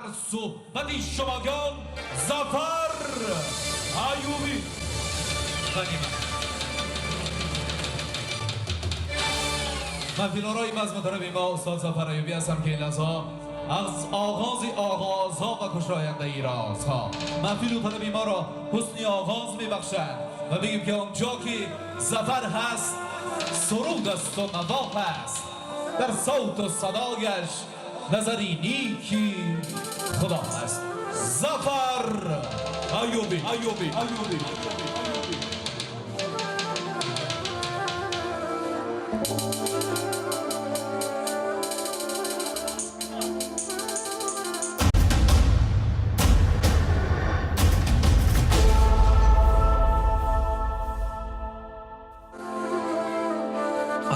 Дар суҳбати шумогон Зафар Аюбӣ. Ғанимат. Маҳфилорои базмутараби мо устод Зафар Аюбӣ ҳастам, ки ин лаҳзаҳо аз оғози оғозҳо ва кушояндаи розҳо маҳфилу талаби моро ҳусни оғоз мебахшанд ва бигем, ки онҷо ки Зафар ҳаст, суруд асту наво ҳаст, дар савту садояш назари ники Худо ҳаст. Зафар Аюбӣ, Аюбӣ, Аюбӣ.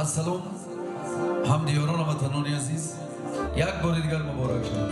Ассалом, ҳамдиёрон ва ватанони азиз, як бори дигар муборак шавад.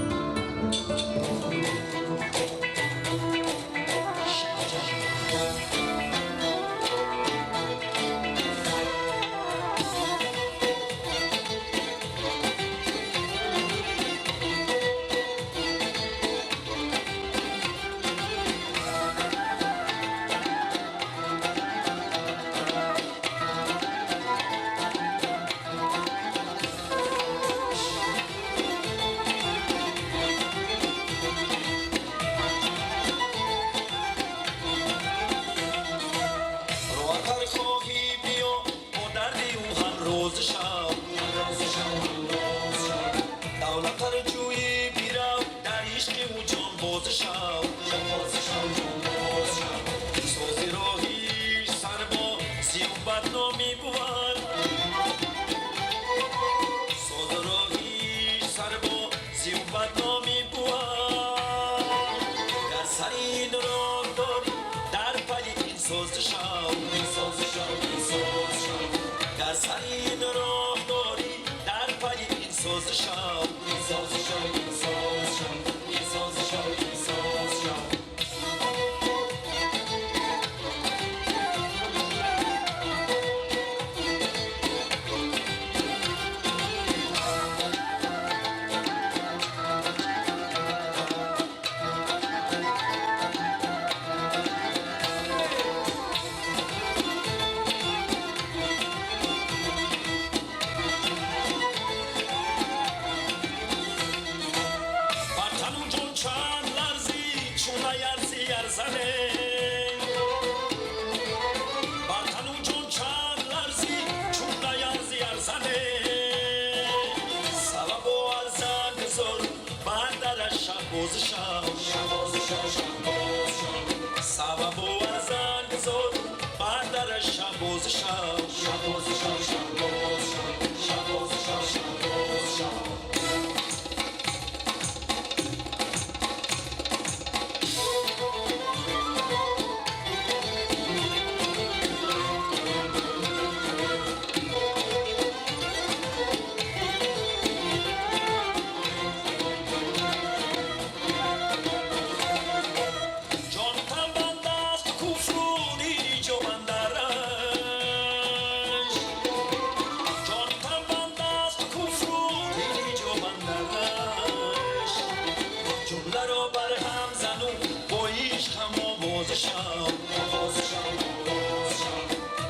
Роҳатар хоҳӣ, биё бо дарди ӯ ҳамрӯз шав. Давлатар ҷӯӣ, бирав дар ишқи ӯ ҷонбоз шав. Сози роҳиш сарбо зиён бадномӣ бувад. Сози роҳиш сарбо зиён бадномӣ бувад. Гар сари ин роҳ дорӣ, дар пайи ин соз шав. Гар сари ин роҳ дорӣ, дар пайи ин соз шав. Ин соз шав, ин соз шав. Бар тану ҷон чанд ларзӣ, чун наярзӣ арзане. Бар тану ҷон чанд ларзӣ, чун наярзӣ арзане. Сабабу арзан гузор, бар дараш шаҳбоз шав. Сабабу арзан гузор, бар дараш шаҳбоз шав. Шаҳбоз шав, шаҳбоз шав, шаҳбоз шав, шаҳбоз шав. Ҷону тан банд аст куфру дини ҷобандараш. Ҷону тан банд аст куфру дини ҷобандараш. Ҷумларо бар ҳам зану бо ишқ ҳам овоз шав.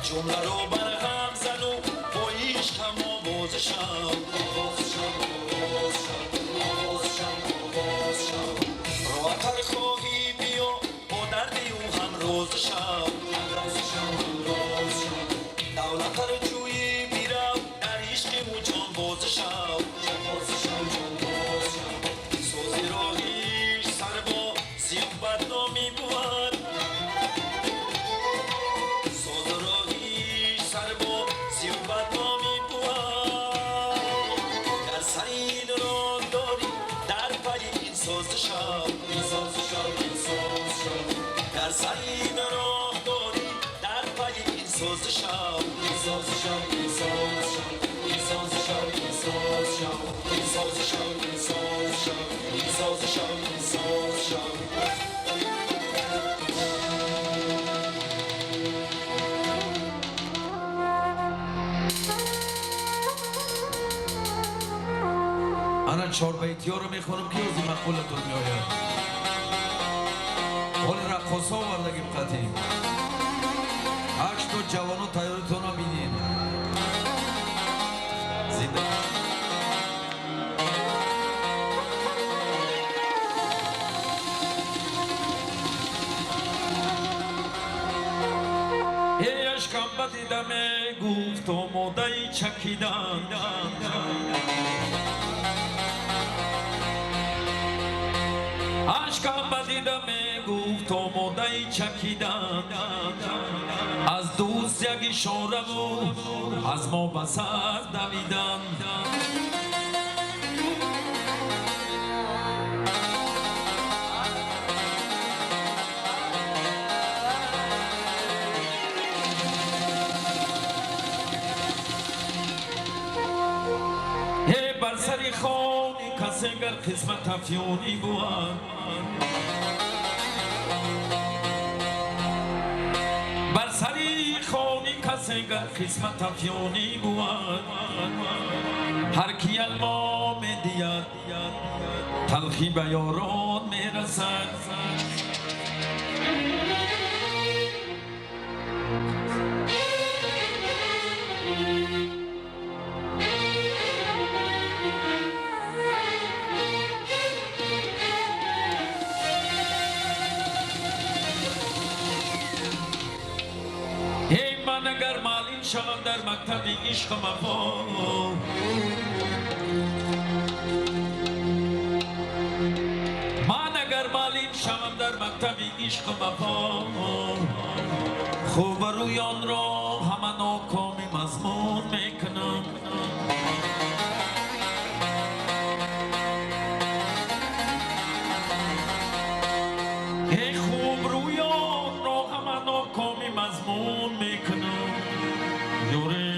Ҷумларо бар ҳам зану бо ишқ ҳам овоз шав. Овоз шав, овоз шав, овоз шав, овоз шав. Роҳатар хоҳӣ, биё бо дарди ӯ ҳамрӯз шав. Ҳамрӯз шав, ҳамрӯз шав. Давлатар ҷӯӣ, бирав дар ишқи ӯ ҷонбоз шав. Ҷонбоз шав, ҷонбоз шав. Сози роҳиш сарбо зиён бадномӣ бувад. Сози роҳиш сарбо зиён бадномӣ бувад. Гар сари ин роҳ дорӣ, дар пайи ин соз шав. Ин соз шав, ин соз шав. Гар сари ин роҳ дорӣ, дар пайи ин соз шав. Ин соз шав, ин соз шав, ин соз шав, ин соз шав, ин соз шав, ин соз шав, ин соз шав, ин соз шав. Ана. Чорбайтиёро мехонам ки ози маъқулатон меояд. Ҳоли раққосҳо овардагим қатӣ. Ҳашто ҷавоно тайёритонро бинед. Зинда. Эй ашкам ба дида мегуфт омодаи чакидан. Ашкам ба дида мегуфт омодаи чакидан. Аз дӯст як ишораву аз мо ба сар давидан. Эй бар сари хони касе гар қисмат афёнӣ бувад. Бар сари хони касе гар қисмат афёнӣ бувад. Ҳар ки алмо медиҳад талхӣ ба ёрон мерасад. Эй ман агар маълим шавам дар мактаби ишқу вафо. Ман агар маълим шавам дар мактаби ишқу вафо. Хубрӯёнро ҳама нокоми мазмун мекунам. Эй хубрӯёнро ҳама нокоми мазмун мекунам. Ёре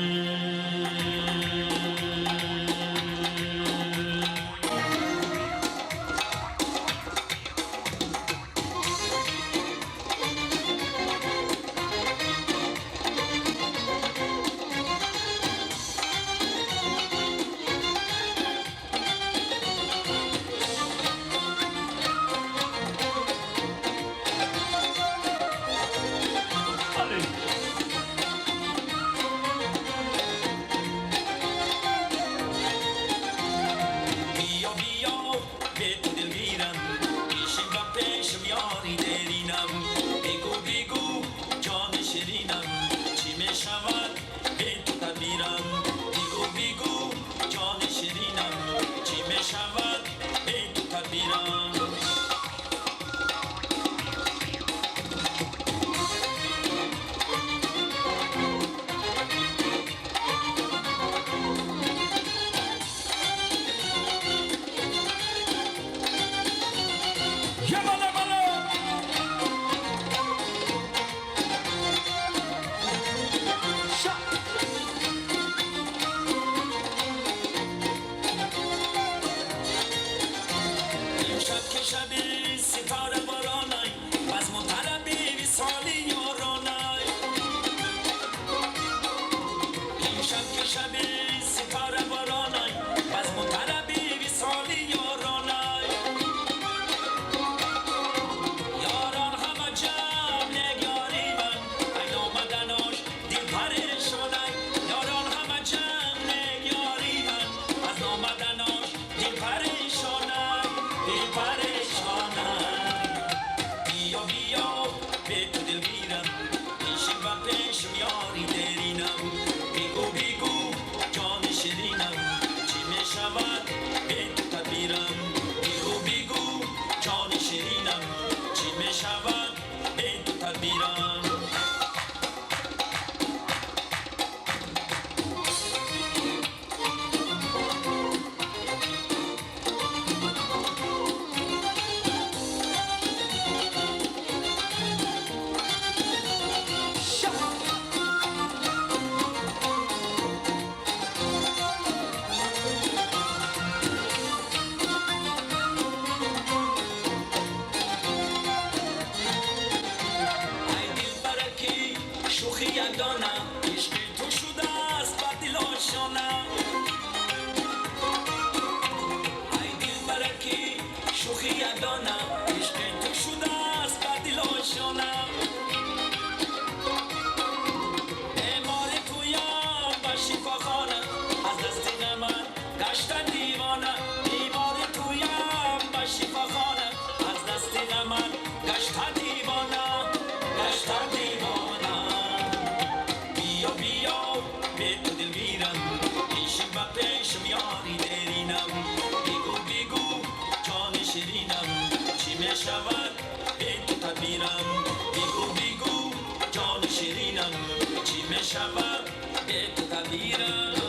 بیا بیا به تو دلگیرم پیشی و پیشم یاری درینم. بگو بگو جان شیرینم چی می شود به تو تدبیرم. بگو بگو جان شیرینم چی می شود به تو تدبیرم. یالا بالا. امشب که شب ستاره بارانای بزم و طرب وصال یارانای. امشب که شب ستاره بارانای بزم و طرب وصال یارانای. یاران همه جمع نگاری من این آمدناش دل پریشانای. یاران همه جمع نگاری من از آمدناش دل پریشانای. دل پریشانای. بیا بیا به تو دلگیرم پیشی و پیشم یاری درینم. بگو بگو جان شیرینم چی می شود به تو تدبیرم. بگو بگو جان شیرینم چی می شود به تو تدبیرم. Ширинам, чӣ мешавад бе ту тадбирам? Бигӯ, бигӯ, ҷони ширинам, чӣ мешавад бе ту тадбирам?